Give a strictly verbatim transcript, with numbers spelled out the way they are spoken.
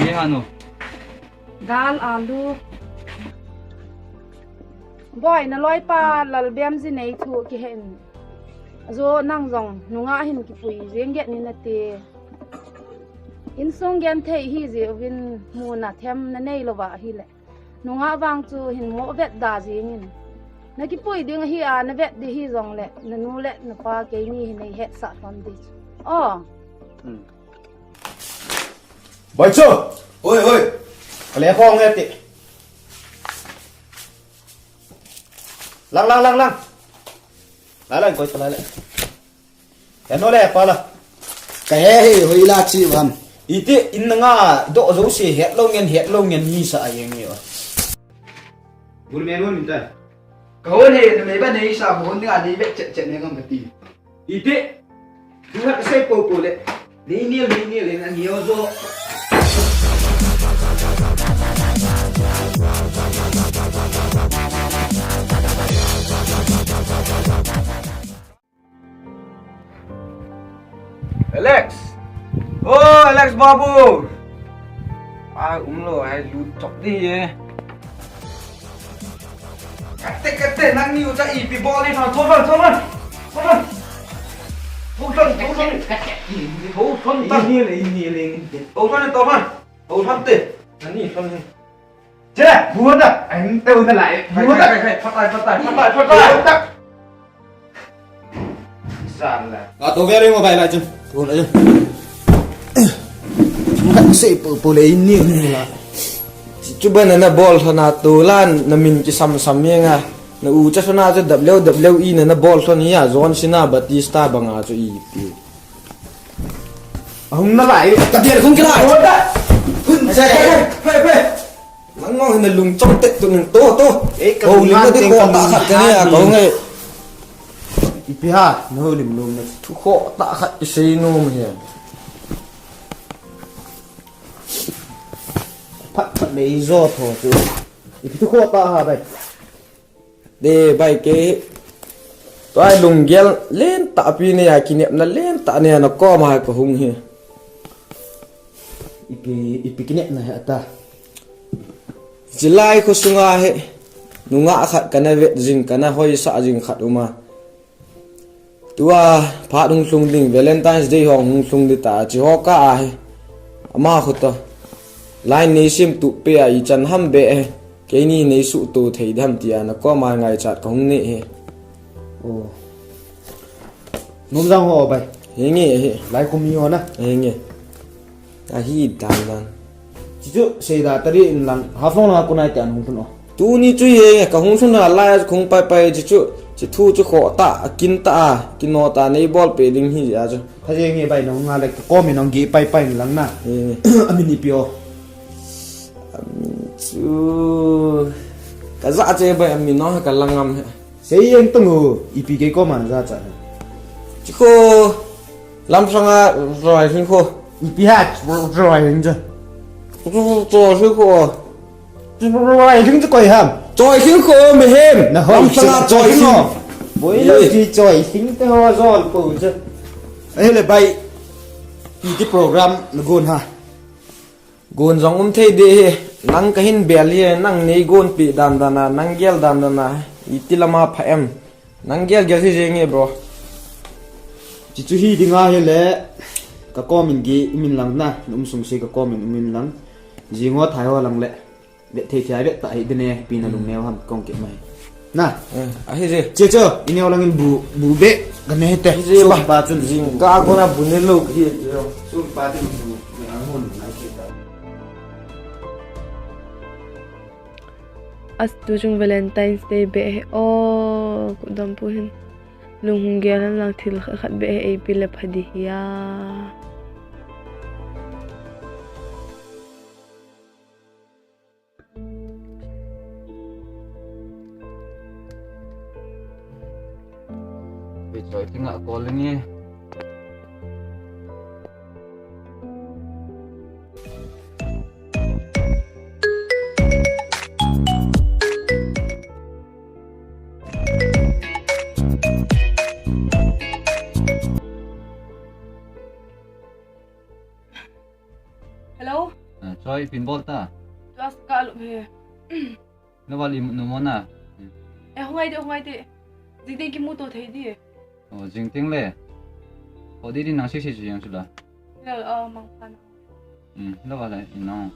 Kei hanu. Dal alu. Boi, naloipa Lalbem ji nei thu kihen. Ajo nang jong nungah hin kipui jeng get ni nate. Insung genthei hi jiuvin muna them nanei louva ahile. Nungah vang chu hin mo vet da jingin. Nakipui ding ahi a, navet ding hijongle, nanu le napa keini hin nei hetsah lhon ding chu. Oh. Hmm. Boi chu! Hoi, hoi! Kale phong e ti. Lang, lang, lang, lang. Lai, lai, koi, lai, lai. Heno le, pa la. Kahe hi, hoila chi vam. Iti, in nga, do jo si, het lo ngen, het lo ngen, ni sa a yeng ni o. Bul men won min ta. Kahon he, na mei ba nei sa, hon nga, nei vet chet chet ne ngam kati. Iti. Thu ha ka sei po po le. Nei ni, nei ni le, na ni o jo. Alex! Oh, Alex babu! Ai, umlou, ai, lut chok di e. Kate, kate, nangni ucha ipi bol ni, thon, thon, thon, thon. Thon, thon. Thon, thon, thon, thon. Thon, thon, thon. Ini le, ini le. Thon, thon, thon, thon. Thon, thon, te. Nani, thon, thon. Che, buat dah. Ang tahu na lai. Buat dah. Hai, hai, hai, phatai, phatai, phatai, phatai. Buat dah. San la. Ah, to very mobile lah, Jun. Tu lah, Jun. Bukan si pu-, pulai ini, ini lah. Chuba na nabol lhon a tulan, namin kisam sam yang a. Na ucha lhon a chu W W E na nabol lhon a, John Cena, Batista banga chu ipi. Ahung nalai. Ka biar kong kilai. Buat dah. Hey, hey, hey, hey. Nang ngong na lungchong tet tu nang to, to. Eh, ka houlim na di kho ta khat ka ni a, ka hung e. Ipi ha, na houlim lum na. Thu kho ta khat i sei nom hi. Phat phat le i jo tho chu. Ipi thu kho ta ha bai. De bai ke. Tua lunggel lentah pi ne a, kinepna lentah ne a na koma ka hung hi. Ipi, ipi kinepna hi ata. Chilai kho sunga hi. Nungah khat kana vet jing, kana hoisah jing khat uma. Tua phat hung lhung ding, Valentine's Day hung, hung lhung ding ta, chi ho ka a hi. Ama kho to. Line nei sim tu pe a i chan ham be hi. Keini nei suhto thei dem tia na koma ngaichat ka hung nei hi. Oh. Nom jang ho bai. Henge hi. Lai kum hi ho na. Henge. Ahi dan dan. Chichu seida tari in lang. Haflong lang a kunai te an hung thun o. Tuni chu henge ka hung thun a lai kung pai pai chichu. Chi thu chu kho ta, a kin ta a, kino ta nei bol pe ding hi a chu. Kha je nge bai nong nga le ka komi nong gi pai pai lang na. Henge. Amin ipi o. Amin chu. Ka ja che bai amin no ka langam he. Sei yeng tung u, ipi kei koma na ja cha. Chi kho, lam sanga roi hing kho. Ipi ha, roi hing cha. Roi hing kho. Roi hing cha koi ham. Choi hing kho me hem. Na hoi, lam sanga choi hing. Boi lo chi choi hing te ho jol po cha. Ahile bai. Iti program na gon ha. Gon jong um thei de hi, nang ka hin bel hi, nang nei gon pi dan dan a, nang gel dan dan a, iti lama pha em. Nang gel gel hi jeng e bro. Chichu hi dinga hi le, ka komin gi umin lang na, um sung se ka komin umin lang. Jingo thai ho lang le. Vet thei thei vet ta hi dene, pi na lung neo ham kong ke mai. Na. Eh, ahi je. Che cho, ini orang in bu, bu be, gane hete. Ahi je ba. Sumpa chun jing ka ko na bu ne lo hi je. Sumpa chun bu, ne ang hun na ki ta. As tu jung Valentine's Day be he o, ku dam pu hin. Lung hung gel han lang thil khat khat be he ei pi le phadi ya. Be choi tinga ko le ni. Hello? Ah, choi, Pin bol ta. Tua saka lo he. Na val i nu mo na. E, hung ai de, hung ai de. Jing teng kimu to thei di. O, jing teng le. O, di di nang sisi ji yang sula. Lel, o, mang pha na. Hmm, na val i no.